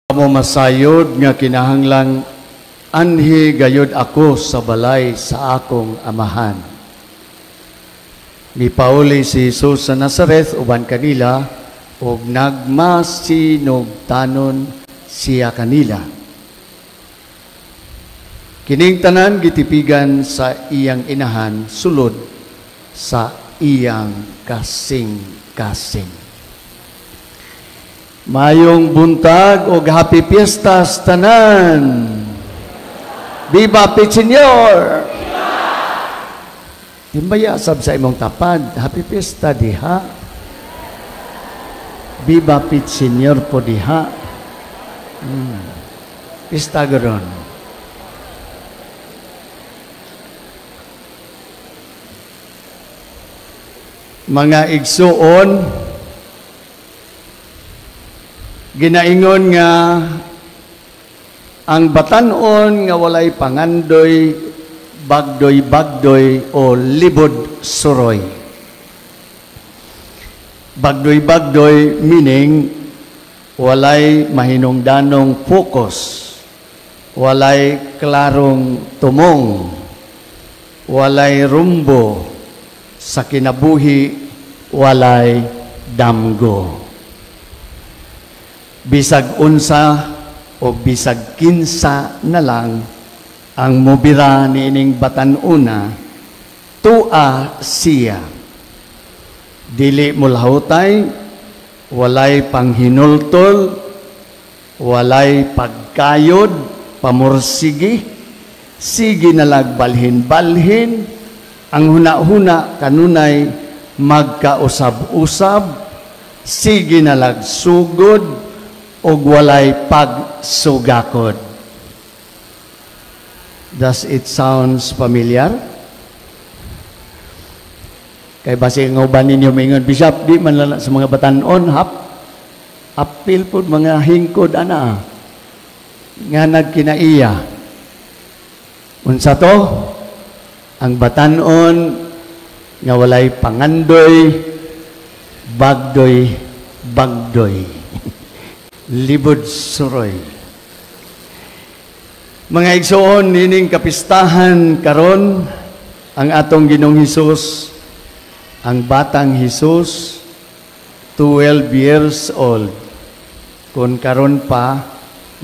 Mo masayod nga kinahanglang anhi gayod ako sa balay sa akong amahan. Nipauli si Jesus sa Nazareth uban kanila ug nagmasinugtanon siya kanila. Kining tanan gitipigan sa iyang inahan sulod sa iyang kasing-kasing. Mayong buntag og happy fiestas tanan. Viva Pit Señor! Timbaya sab sa imong tapad, happy fiesta diha. Viva Pit Señor po diha. Pista garon. Mga igsuon, ginaingon nga ang batan-on nga walay pangandoy, bagdoy-bagdoy o libod suroy. Bagdoy-bagdoy meaning walay mahinungdanong focus, walay klarong tumong, walay rumbo sa kinabuhi, walay damgo. Bisag unsa o bisag kinsa na lang ang mobira niining batan-una, tua siya. Dili mulahutay, walay panghinultol, walay pagkayod, pamursigi, sige nalag balhin-balhin, ang huna-huna kanunay magkausab-usab, sige nalag sugod, og walay pagsugakod. Does it sounds familiar? Kay basi nga uban ninyo maingon, Bishop, di man lala sa mga batan-on, hap, apil pod mga hingkod ana, nga nagkinaiya. Unsa to? Ang batan-on nga walay pangandoy, bagdoy, bagdoy. Libod suroy. Mga igsoon, nining kapistahan karon ang atong Ginoong Hesus, ang batang Hesus, 12 years old. Kung karon pa,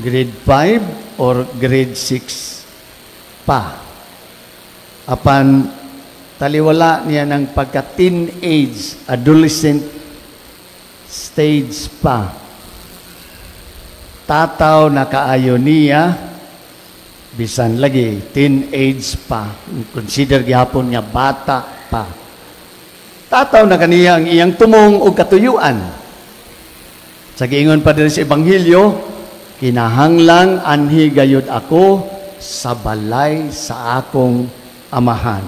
grade 5 or grade 6 pa. Apan taliwala niya ng pagka-teenage, adolescent stage pa. Tataw na kaayo niya, bisan lagi, teenage pa. Consider gihapon nga bata pa. Tataw na kaniya ang iyang tumong o katuyuan. Sa giingon pa diri sa Ebanghelyo, kinahanglang anhi gayud ako sa balay sa akong amahan.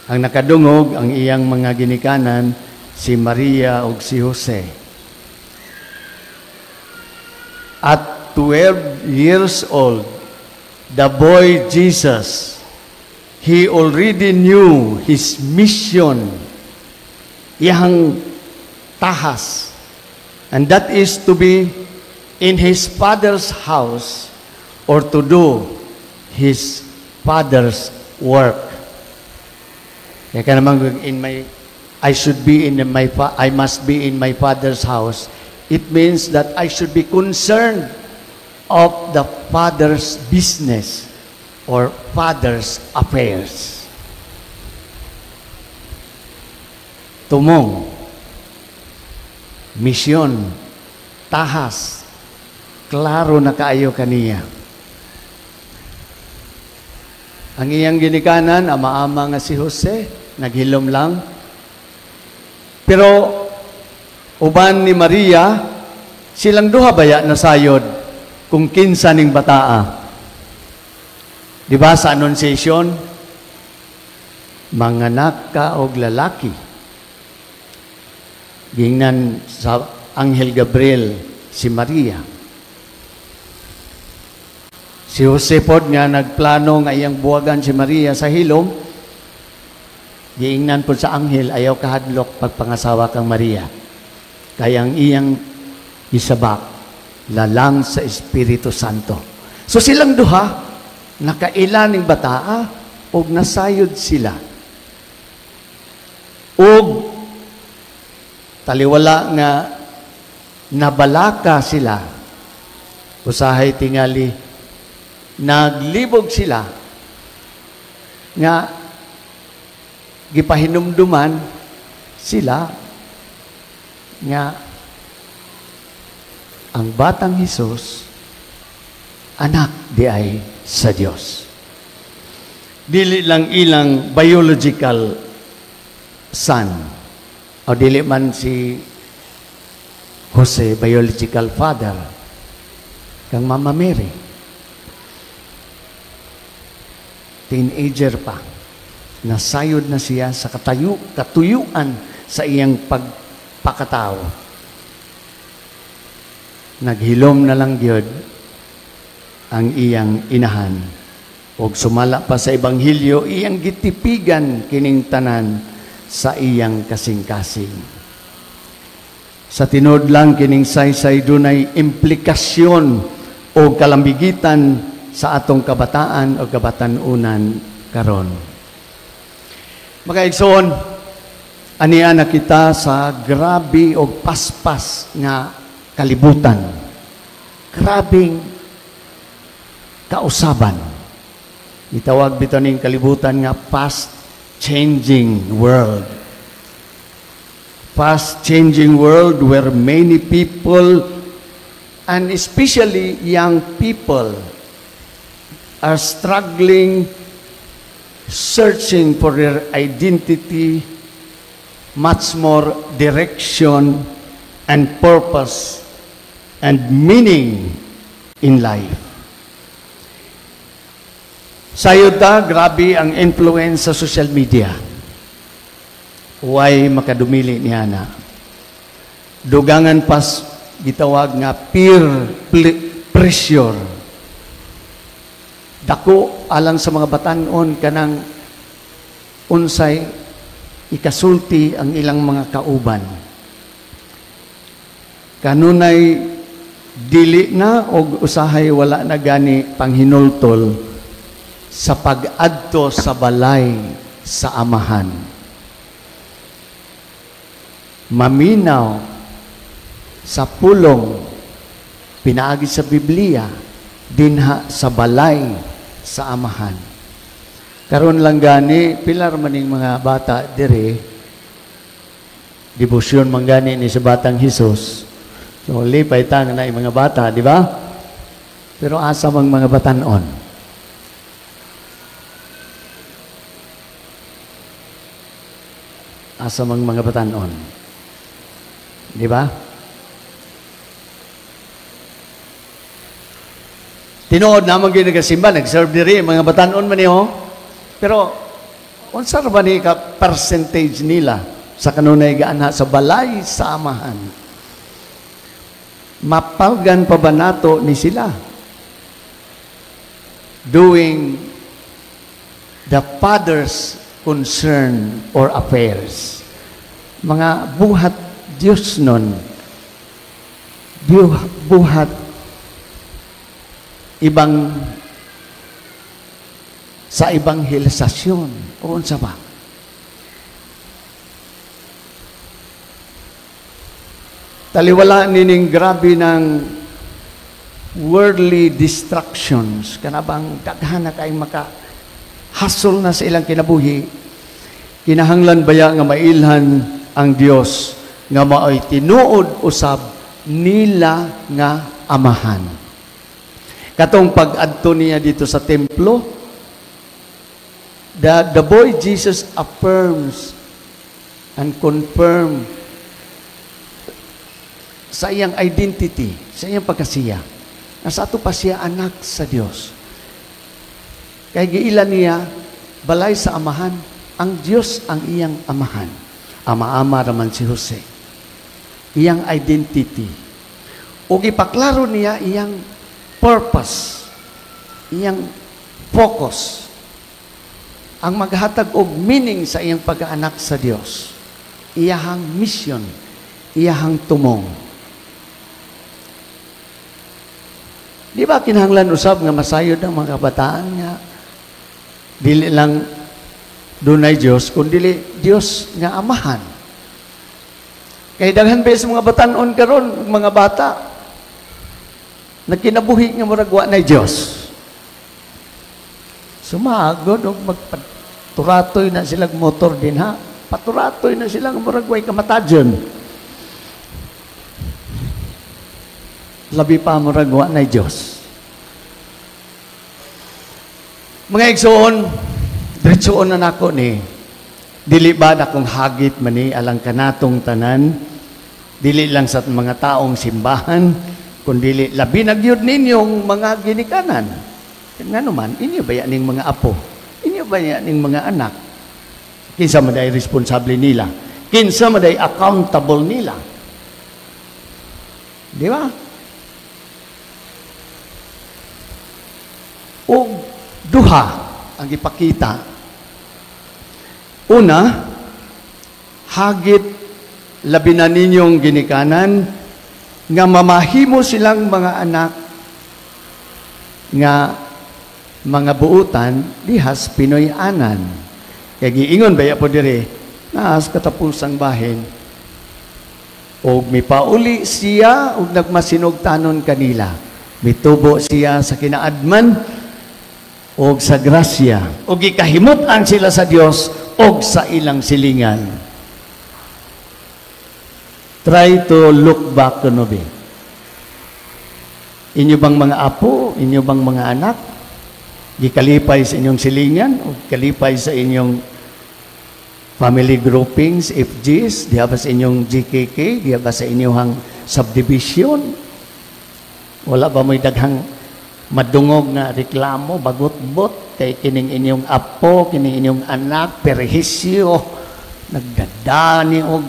Ang nakadungog ang iyang mga ginikanan, si Maria ug si Jose. At 12 years old, the boy Jesus, he already knew his mission, iyang tahas, and that is to be in his father's house or to do his father's work. Kaya ka naman, in my, I should be in my, I must be in my father's house. It means that I should be concerned of the father's business or father's affairs. Tumong, misyon, tahas, klaro na kaayo kaniya. Ang iyang ginikanan, ama-ama nga si Jose, naghilom lang. Pero uban ni Maria, silang duha baya nasayod kung kinsa ning bataa. Di ba sa Annunciation, manganak ka og lalaki. Gingnan sa Anghel Gabriel si Maria. Si Jose pod nga nagplano nga iyang buwagan si Maria sa hilom, giingnan pod sa anghel, ayaw kahadlok pagpangasawa kang Maria. Kaya ang iyang Gisabak lalang sa Espiritu Santo. So silang duha nakaila ning bataa og nasayod sila. Og taliwala nga nabalaka sila, usahay tingali naglibog sila nga gipahinumduman sila nga ang batang Hesus anak diay sa Dios. Dili lang ilang biological son o dili man si Jose biological father kang Mama Mary. Teenager pa, nasayod na siya sa katuyuan sa iyang pagpakatao. Naghilom na lang gyud ang iyang inahan. Og sumala pa sa Ebanghelyo, iyang gitipigan kining tanan sa iyang kasing-kasing. Sa tinuod lang kining saysay dunay implikasyon o kalambigitan sa atong kabataan o kabatan-unan karon. Mga igsoon, ania na kita sa grabe o paspas nga kalibutan. Grabing kausaban. Itawag bitaw ning kalibutan nga fast-changing world. Fast-changing world where many people, and especially young people, are struggling, searching for their identity, much more direction and purpose and meaning in life. Sayod ta, grabe ang influence sa social media. Way makadumili niya na. Dugangan pas gitawag nga peer pressure. Dako alang sa mga batanon kanang unsay ikasulti ang ilang mga kauban. Kanunay dili na og usahay wala na gani panghinultol sa pag-adto sa balay sa amahan. Maminaw sa pulong pinaagi sa Biblia dinha sa balay sa amahan. Karon lang gani pilar maning mga bata dire, debosyon man gani ni sa batang Hesus. So lipay ta nga naay mga bata, di ba? Pero asa mang mga batan-on? Asa mang mga batan-on? Di ba? Tinuod naman gyud nagasimba, nag-serve diri mga batan-on man niyo. Pero unsa ra ba ni ka percentage nila sa kanunay gaanha sa balay sa amahan? Mapalgan pa ba nato ni sila? Doing the Father's concern or affairs. Mga buhat Diyos nun, buhat ibang sa ebanghelisasyon o unsa ba? Taliwala nining grabe ng worldly distractions, kanabang daghan na kay maka hasol na sa ilang kinabuhi, kinahanglan baya nga mailhan ang Dios nga maoy tinuod usab nila nga amahan. Katong pag-adto niya dito sa templo, the boy Jesus affirms and confirm sa iyang identity, sa iyang pagkasiya. Nasa ato pa siya anak sa Dios. Kay giila niya, balay sa amahan, ang Dios ang iyang amahan. Ama-ama raman si Jose. Iyang identity. O gipaklaro niya iyang purpose, iyang focus, ang maghatag og meaning sa iyang pag-anak sa Dios. Iyahang mission, iyahang tumong. Di ba kinahanglan usab nga masayod ang mga kabataan nga dili lang dunay Dios kundi Dios nga amahan? Kay daghan ba sa mga batan-on karon, mga bata nagkinabuhi nga murag wa nay Dios. Sumagod og magpaturatoy na silang motor din ha. Paturatoy na silang murag way kamatadyon. Labi pa murag wa nay Dios. Mga igsoon, diretsoon na nako ni. Dili ba na kung hagit man ni alang kanatong tanan, dili lang sa mga taong simbahan, kundi labi na gyud ninyong mga ginikanan. Nga naman, inyo ba ning mga apo? Inyo ba ning mga anak? Kinsa man day responsable nila? Kinsa man day accountable nila? Di ba? O duha ang ipakita. Una, hagit labi na ninyong ginikanan nga mamahimo silang mga anak nga mga buutan dihas Pinoy-anan. Kaya giingon baya po dire, naas katapusang bahin, og mipauli siya og nagmasinugtanon kanila. Mitubo siya sa kinaadman og sa grasya, og gikahimut-an sila sa Dios og sa ilang silingan. Try to look back kuno be. Inyo bang mga apo, inyo bang mga anak, gikalipay sa inyong silingan o kalipay sa inyong family groupings, FGs, diha ba sa inyong GKK, diha ba sa inyong subdivision? Wala ba mo'y daghang madungog nga reklamo, bagot-bot, kay kining inyong apo, kining inyong anak, perhisyo, nagdadani og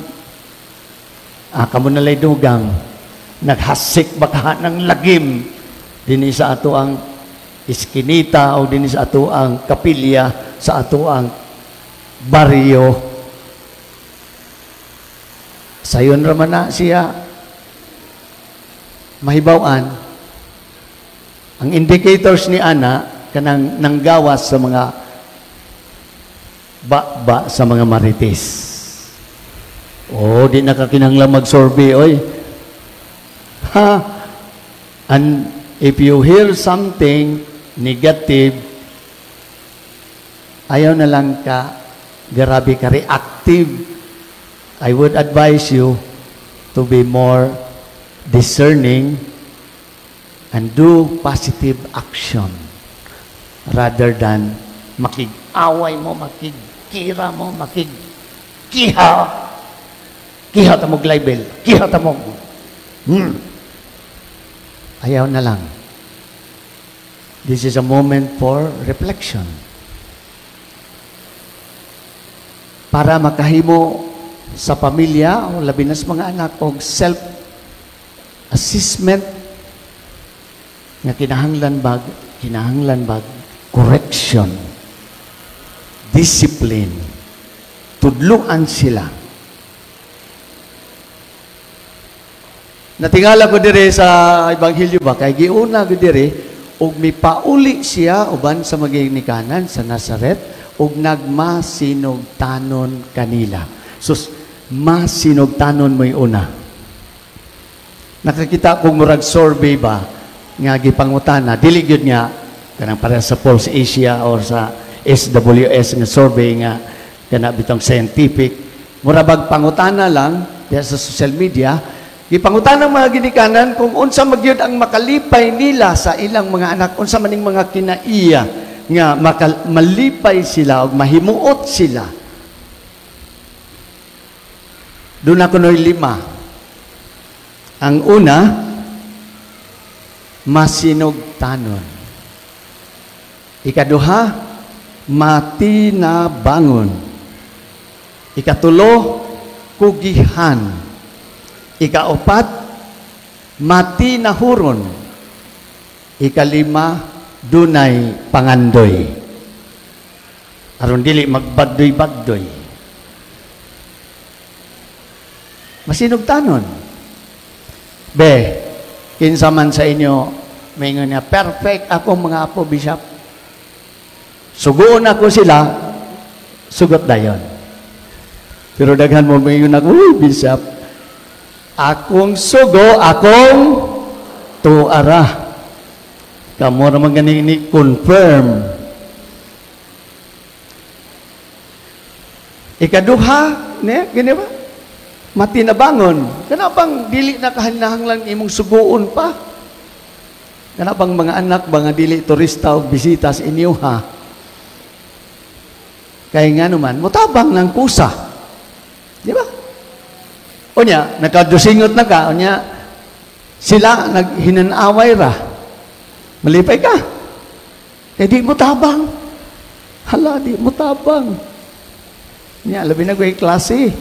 kamo nalay dugang, naghasik baka ng lagim, dinhi sa ato ang iskinita o dinhi sa ato ang kapilya, sa ato ang baryo. Sayon ra man na siya mahibaw-an. Ang indicators ni ana kanang nanggawas sa mga ba sa mga marites. Oh, di na ka kinahanglan mag-survey oy. Ha? And if you hear something negative, ayaw na lang ka grabe ka reactive. I would advise you to be more discerning and do positive action rather than makig-away mo, makigkira mo, makigkiha. Kiha ta mog libel, kiha ta mog. Ayaw na lang. This is a moment for reflection. Para makahimo sa pamilya o labi na sa mga anak og self-assessment nga kinahanglan bag correction, discipline, tudluan sila. Natingala ko dire sa Ebanghelyo ba kay giuna ko dire og mipauli siya uban sa maginikanan sa Nazaret og nagmasinugtanon kanila. Sus, masinugtanon mo'y una. Nakakita kong murag survey ba nga gipangutana, dili gyud nga kanang para sa Pulse Asia or sa SWS nga survey nga kana bitong scientific, mura bag pangutana lang diha sa social media, gipangutana mga ginikanan kung unsa magyud ang makalipay nila sa ilang mga anak, unsa maning mga kinaiya nga malipay sila og mahimuot sila. Doon ako no'y 5. Ang una, masinugtanon. Ikaduha, matinabangon. Ikatulo, kugihan. Ikaupat, matinahuron. Ikalima, dunay pangandoy. Aron dili magbagdoy-bagdoy. Masinugtanon. Be, kinsa man sa inyo Maingon niya, "Perfect ako mga apo, Bishop. Suguon ako sila, sugot dayon." Pero daghan mo maingon ako, "Uy, Bishop, akong sugo, akong tuara." Kamo naman gani ni confirm. Ikaduha, ne, gini ba? Matinabangon. Kana bang dili na kahinahanglan imong suguon pa? Kana bang mga anak ba nga dili turista o bisita sa inyo ha? Kaya nga naman, mutabang ng kusa. Di ba? Unya, nakadusingot na ka, unya, sila naghinanaway ra. Malipay ka. Eh di mo tabang. Hala, di mo tabang. Nya, labi na ko yung klase.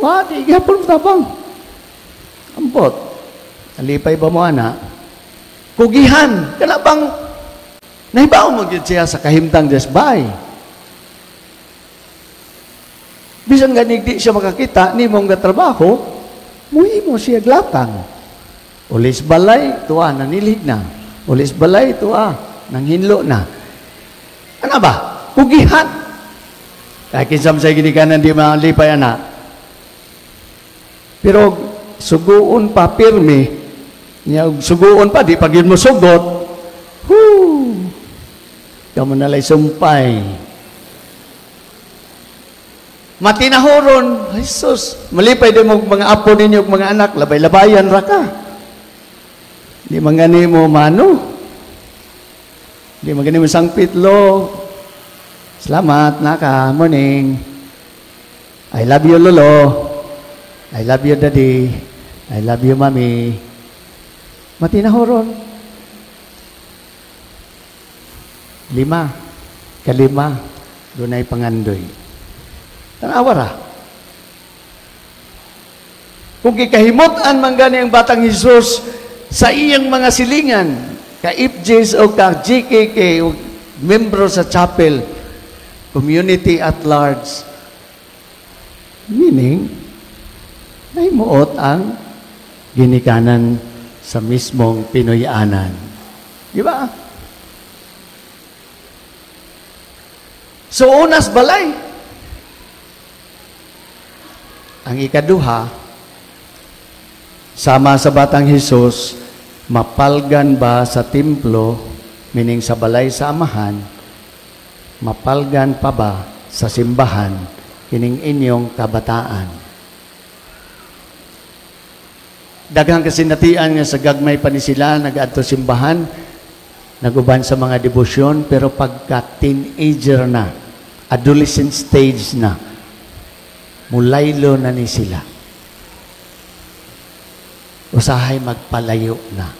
Wa, di gyapon mo tabang. Ambot. Alipay ba mo, ana? Kugihan. Kana bang nahibaw mo gyud siya sa kahimtang desbay. Bisan ganig di siya makakita, nimong gatrabaho, muhimo siya glakang. Ulis balay, tuwa, nanilhig na. Ulis balay, tuwa, nanghinlo na. Ano ba? Kugihan. Kaya kinsam sa ginikanan di malipay, ana. Pero suguon pa pirmi, niya suguon pa, di pag yun mo sugot, huu, kamo nalay sumpay. Matinahuron, Jesus, malipay din mo mga apo ninyo, mga anak, labay-labayan ra ka. Di mangani mo mano. Di mangani mo sangpit lo. Salamat, naka, morning. I love you, lolo. I love you, daddy. I love you, mommy. Matinahuron. Lima. Kalima. Dunay pangandoy. Tanawa ra. Kung kikahimot-an man gani ang batang Jesus sa iyang mga silingan, ka FJs o ka GKK o membro sa chapel, community at large, meaning, naimuot ang ginikanan sa mismong Pinoyanan. Di ba? So, unas balay. Ang ikaduha, sama sa batang Jesus, mapalgan ba sa templo, meaning sa balay sa amahan, mapalgan pa ba sa simbahan, kining inyong kabataan? Daghang kasinatian nga sa gagmay pa ni sila, nag-adto simbahan, naguban sa mga debosyon, pero pagka teenager na, adolescent stage na, mulaylo na ni sila. Usahay magpalayo na.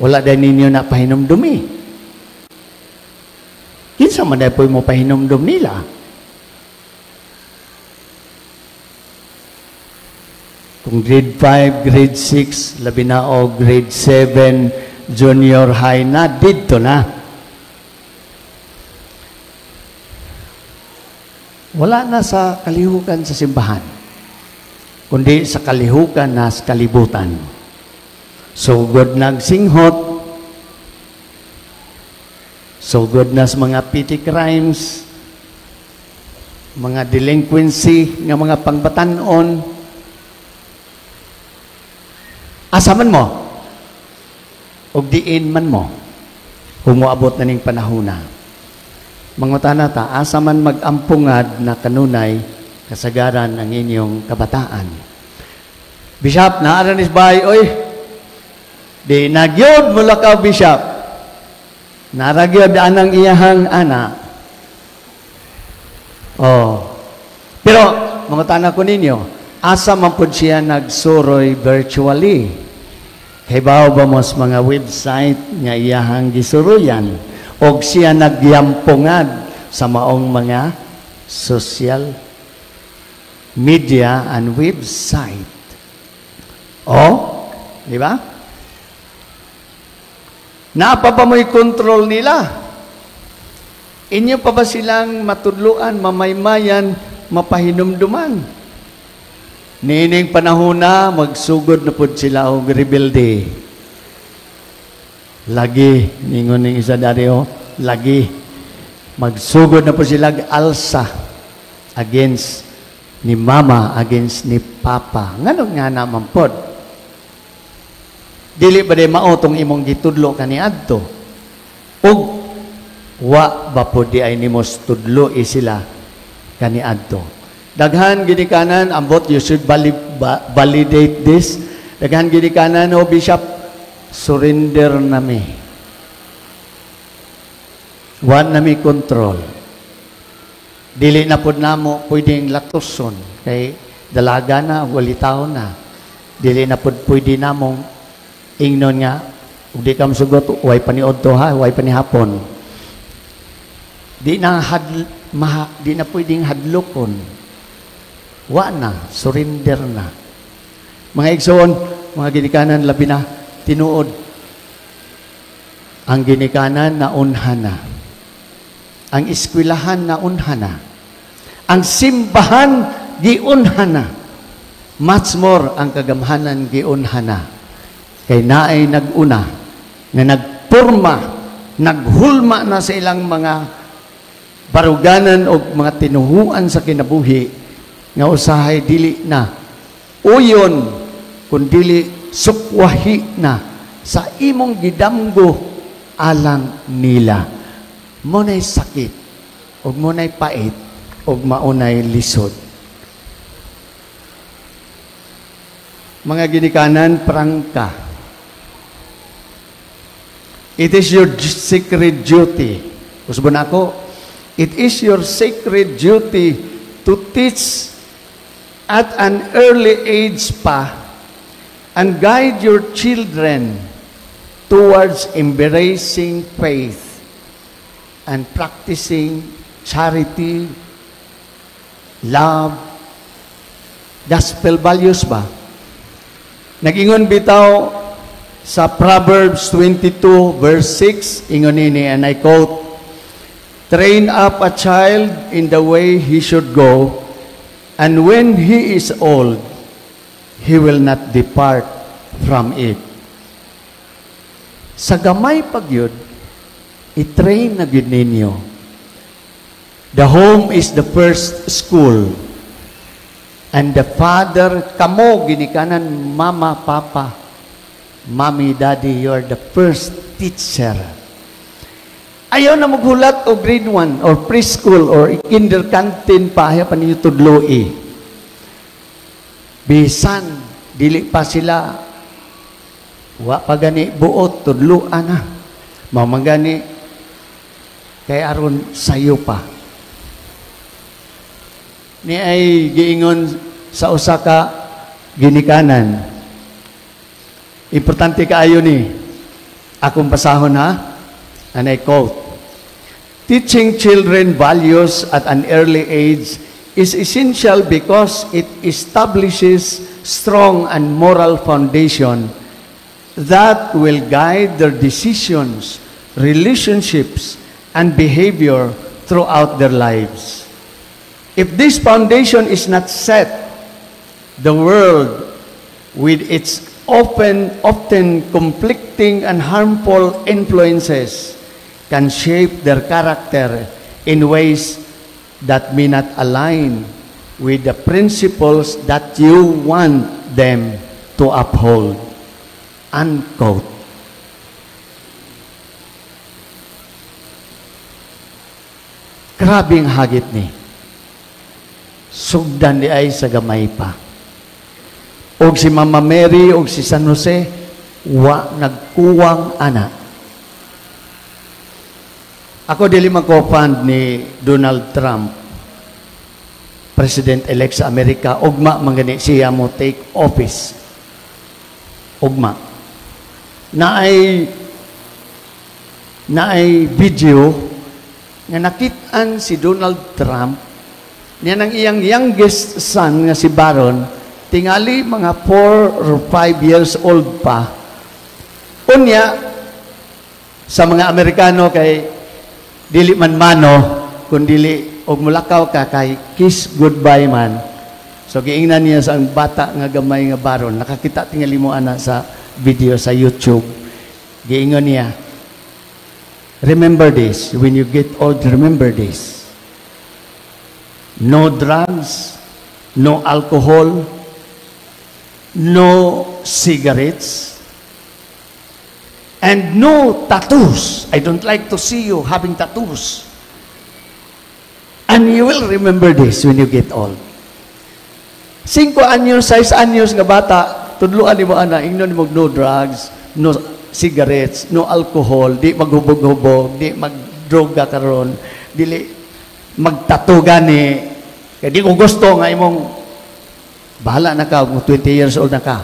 Wala din ninyo na pahinumdumi. Kinsa man dahil po mo pahinumdum nila? Kung grade 5, grade 6, labi na o grade 7, junior high na, didto na. Wala na sa kalihukan sa simbahan, kundi sa kalihukan na sa kalibutan. Sugod nagsinghot, sugod na sa mga petty crimes, mga delinquency, nga mga pangbatanon. Asa man mo, og diin man mo, kung moabot na ning panahona. Mangutana ta, asa man mag-ampungad na kanunay kasagaran ang inyong kabataan. Bishop, naara ni bay, oy, di nagyod mula ka, Bishop. Naragyod anang iyahang ana. Oh. Pero, mangutana ko ninyo, asa man pud siya nagsuroy virtually? Hibaw ba mo sa mga website nga iyahang gisuroyan? Og siya nagyampungad sa maong mga social media and website. Oh, di ba? Naapa pa mo'y control nila? Inyo pa ba silang matudluan, mamaymayan, mapahinumduman? Niining panahon na, magsugod na pud sila og rebelde. Lagi, ningon ning isa dari oh, lagi. Magsugod na po sila alsa against ni mama, against ni papa. Ngano nga naman pod? Dili ba di mao tong imong gitudlo kaniadto? Ug wa ba pod di ay nimo tudlo sila kaniadto? Daghan ginikanan, ambot, you should validate this. Daghan ginikanan, "Oh Bishop, surrender nami. Wa nami control. Dili na pod namo pwedeng latuson kay dalaga na, walitaw na. Dili na pod pwede namong ingnon nga ug di ka mosugot, way paniod to ha, way panihapon." Di na pwedeng hadlokon. Wa na, surrender na. Mga igsoon, mga ginikanan, labi na tinuod. Ang ginikanan naunhan na. Ang eskwelahan naunhan na. Ang simbahan giunhan na. Much more ang kagamhanan giunhan na. Kay naay nag-una nga nagpurma, naghulma na sa ilang mga baruganan o mga tinuhuan sa kinabuhi nga usahay dili na uyon kun dili sukwahi na sa imong gidamgo alang nila. Mo na'y sakit ug mo na'y pait ug maunay lisod. Mga ginikanan, prangka. It is your sacred duty. Usbon ako, it is your sacred duty to teach at an early age pa and guide your children towards embracing faith and practicing charity, love, gospel values ba? Nag-ingon bitaw sa Proverbs 22 verse 6, ingon nini, and I quote, "Train up a child in the way he should go, and when he is old, he will not depart from it." Sa gamay pagyud, i-train na gyud ninyo. The home is the first school. And the father, kamo, ginikanan, mama, papa, mommy, daddy, you are the first teacher. Ayaw na maghulat o grade 1 or preschool or kindergarten pa, ayaw pa ninyo tudloi. Bisan, dili pa sila, wa pa gani buot, tudloan na. Mamagani, kay aron sayo pa. Ni ay giingon sa usa ka ginikanan. Importante kaayo ni. Akong basahon ha. And I quote, "Teaching children values at an early age is essential because it establishes strong and moral foundation that will guide their decisions, relationships, and behavior throughout their lives. If this foundation is not set, the world, with its often conflicting and harmful influences, can shape their character in ways that may not align with the principles that you want them to uphold." Unquote. Grabing hagit ni. Sugdan di ay sa gamay pa. Og si Mama Mary og si San Jose wa nagkuwang ana. Ako dili man ko fan ni Donald Trump, President-elect sa Amerika. Ugma man gani siya mo take office. Ugma. Naay video nga nakit-an si Donald Trump niya nang iyang youngest son nga si Barron, tingali mga 4 or 5 years old pa. Unya, sa mga Amerikano kay dili man mano, kung dili og mulakaw ka kay kiss goodbye man. So giingnan niya sa ang bata nga gamay nga Baron. Nakakita tingali mo ana sa video sa YouTube. Giingon niya, "Remember this, when you get old, remember this. No drugs, no alcohol, no cigarettes, and no tattoos. I don't like to see you having tattoos. And you will remember this when you get old." 5 anyos, 6 anyos nga bata, tudluan nimo ana, ingnon nimo, no drugs, no cigarettes, no alcohol, di maghubog-hubog, di magdroga karon, dili magtattoo gani. Kay di ko gusto nga imong, bahala na ka kung 20 years old na ka.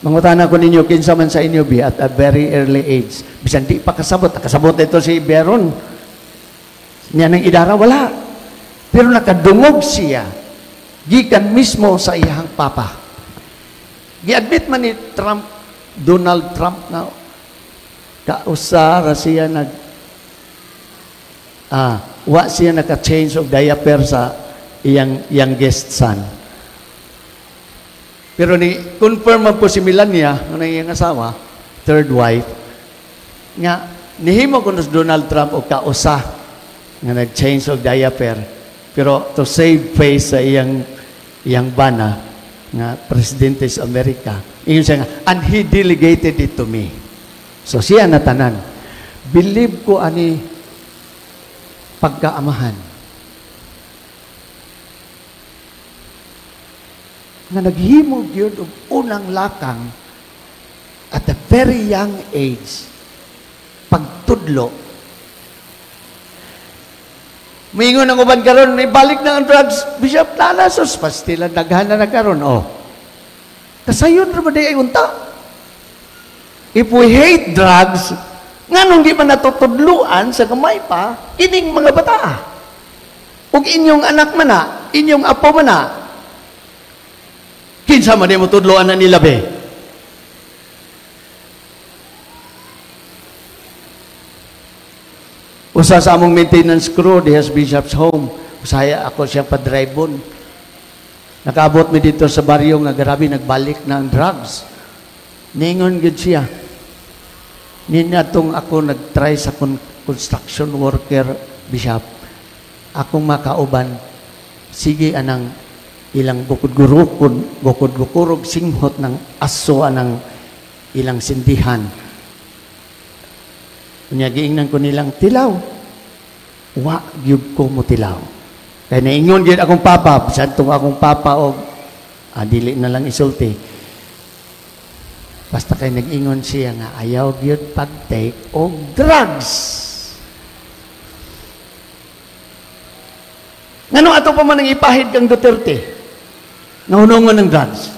Mangutana ko ninyo, kinsa man sa inyo bi at a very early age, bisan di pa kasabot, kasabot ito si Beron. Niya nang idara, wala. Pero nakadungog siya, gikan mismo sa iyang papa. Gi-admit man ni Trump, Donald Trump, na kausa ra siya wa siya naka-change of diaper sa iyang youngest son. Pero ni confirm man po si Melania, nga iyang asawa, third wife, nga nihimo kuno si Donald Trump og kausa nga nag-change of diaper. Pero to save face sa iyang iyang bana nga presidente sa Amerika, ingon siya nga, "And he delegated it to me." So siya natanan. Believe ko ani pagkaamahan nga naghimo gyud og unang lakang at a very young age, pagtudlo. Mingon ang uban karon, ibalik na ang drugs, Bishop Lala, sus, pastila, daghan na karon. Oh. Kasayon ra ba di ay unta? If we hate drugs, nganong di man natutudluan sa gamay pa, ining mga bata? Ug inyong anak man na, inyong apo man na, kinsa man di mo tudluan na nila be? Usa sa among maintenance crew diha sa Bishop's Home, usaya ako siyang padribon. Nakaabot mi dito sa baryo nga grabe nagbalik na ang drugs. Ningon gid siya. Ninyatong ako nagtry sa construction worker, Bishop. Akong makauban, sige anang ilang gukod-gurukod, gukod-gukurog singhot ng aso anang ilang sindihan. Unya giingnan ko nilang tilaw. Wa gyud ko mo tilaw. Kay naingon gyud akong papa, bisan tong akong papa og dili na lang isulti. Basta kay nag-ingon siya nga ayaw gyud pag-take og drugs. Ngano ato pa man ang ipahid kang Duterte? Nga hunongon ng drugs.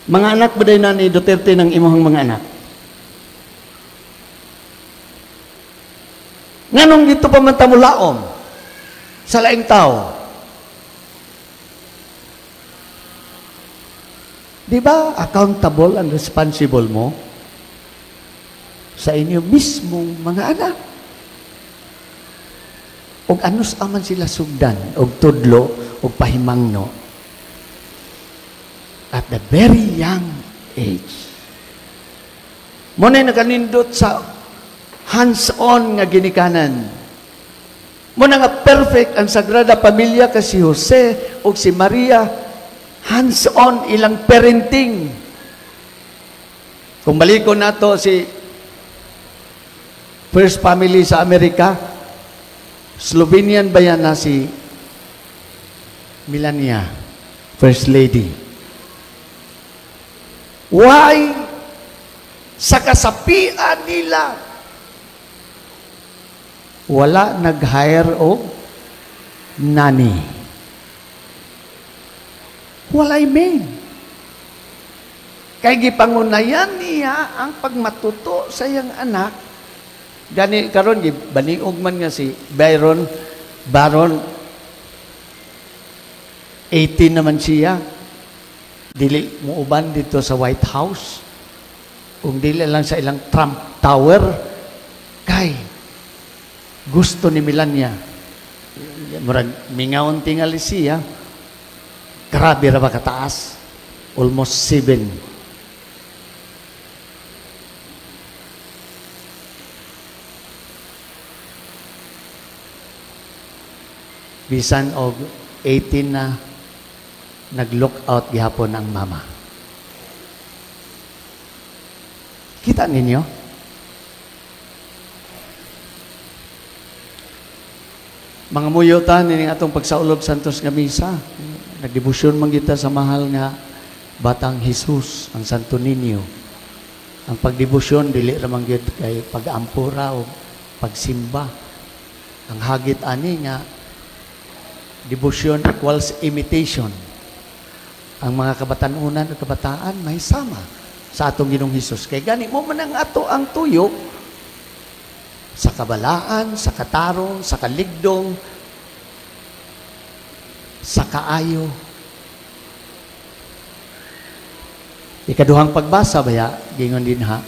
Mga anak ba day na ni Duterte ng imuhang mga anak? Nganong dito pa man tamulaom sa laing tao? Di ba accountable and responsible mo sa inyo mismong mga anak? Og anus aman sila sugdan, og tudlo, og pahimangno at the very young age. Mo na nakanindot sa hands-on nga ginikanan. Mo na nga perfect ang Sagrada Pamilya kasi si Jose o si Maria, hands-on ilang parenting. Kung balikon nato si first family sa Amerika, Slovenian ba yan na si Melania, first lady? Why? Sa kasapian nila, wala nag-hire og nanny. Walay maid. Kay gipangunayan niya ang pagmatuto sa iyang anak. Gani karon gibaniog man nga si Byron Baron, 18 naman siya. Dili muuban dito sa White House. Kung dili lang sa ilang Trump Tower, kay Gusto ni Melania. Murag mingawon tingali siya. Grabe ra ba kataas? Almost 7. Bisan og 18 na, nag-look out gihapon ang mama. Kita ninyo? Mga muyo ta nining atong pagsaulog Santos nga misa. Nagdebosyon man kita sa mahal nga Batang Jesus, ang Santo Niño. Ang pagdebosyon dili ra man gyud kay pag-ampura o pagsimba. Ang hagit ani nga debosyon equals imitation. Ang mga kabatanunan o kabataan may sama sa atong Ginoong Hesus. Kay gani mo man ang ato ang tuyo sa kabalaan, sa katarong, sa kaligdong, sa kaayo. Ikaduhang pagbasa baya, gingon din ha,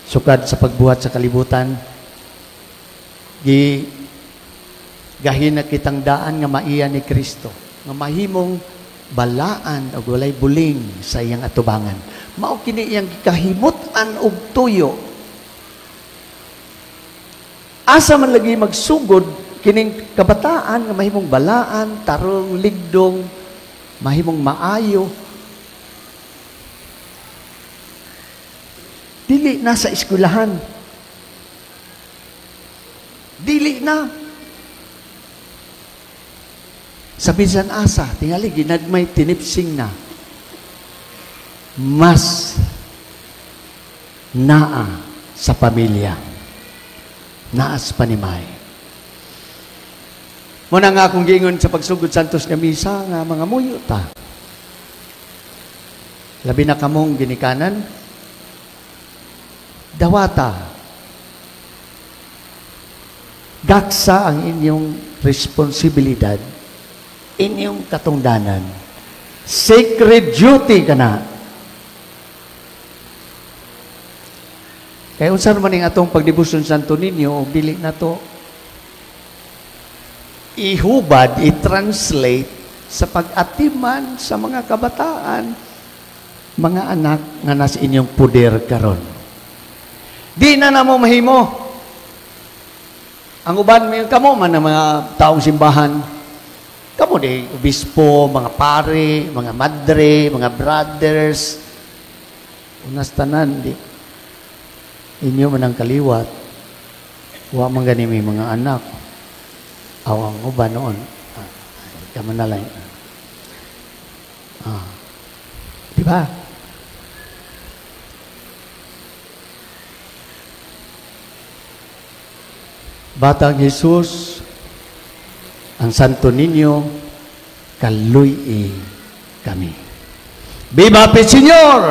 sukad sa pagbuhat sa kalibutan, gi gahin na kitang daan nga maiya ni Kristo, nga mahimong balaan og walay buling sa iyang atubangan. Mao kini iyang gikahimut-an og tuyo. Asa man lagi magsugod kining kabataan nga mahimong balaan, tarong, ligdong, mahimong maayo. Dili na sa eskwelahan. Dili na. Sa bisan asa, tingali ginagmay tinipsing na. Mas naa sa pamilya. Naas panimay. Muna nga akong giingon sa pagsugod Santos nga misa nga mga muyo ta. Labi na kamong ginikanan, dawata. Gaksa ang inyong responsibilidad, inyong katungdanan. Sacred duty ka na. Kaya unsa man ning atong pagdebosyon Santo Niño, og dili na to ihubad, i-translate sa pag-atiman sa mga kabataan, mga anak nga nasa inyong puder karon. Di na namo mahimo. Ang uban, may kamo man ang mga taong simbahan. Kamo di, obispo, mga pare, mga madre, mga brothers. Unas tanan, di. Inyo man ang kaliwat. Wa man gani may mga anak. Aw ang uban noon. Kamo na lang. Di ba? Batang Jesus, ang Santo Niño, kaluy-i kami. Viva el Señor!